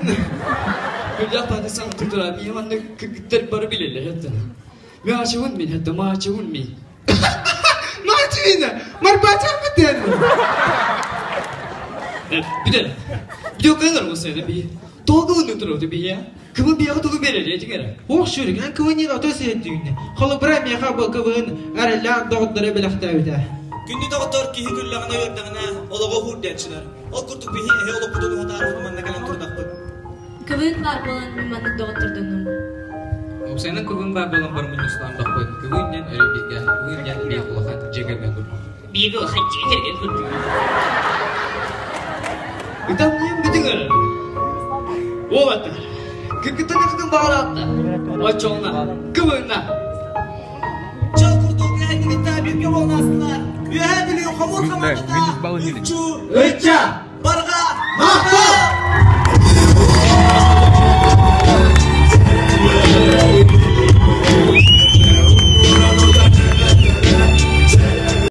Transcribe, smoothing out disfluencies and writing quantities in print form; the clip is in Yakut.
Күллэх паты саҥ тура мин манна кыргыттар бары билэллэр это. Маачыбын мин это маачыбын мин. Маачыбина, марбачан битен. Бүтэр. Бүтөккөнөр болсайда би. Толгы өнүтөр өтө би я. Кымы биэҕэ тугу берер этиҥ эрэ. Ох шүрүк, эн кывыннин ото сиһэттүүннэ. Холобура миэхэ бу кывын эрэллээх доҕотторо бэлэхтээбитэ. Күндү доҕоттор киһи күллэҕинэ үөрдэҕинэ олоҕо уһуур диэччилэр. Ол курдук биһи эһи олохпутун уһатаары манна кэлэн турдахпыт. Кывын баар буолан мин маннык доҕоттордоннум. Уопсайынан кывын баар буолан бар мунньустаан кывын диэн өрө бииргэ, кывын диэн биир улахан дьиэ кэргэн курдук. Биир улахан дьиэ кэргэн курдук. Ытамньыйым бүтүҥ эрэ. Уолаттар, кыргыттан кытын баҕараатта. Оччоҕуна, кыбынна. Чал курдук эһэтигитта бииргэ буолан аастылар. Үөһээ Бүлүү хомуур хамаандата Үкчү Ычча! Барҕа Махтал!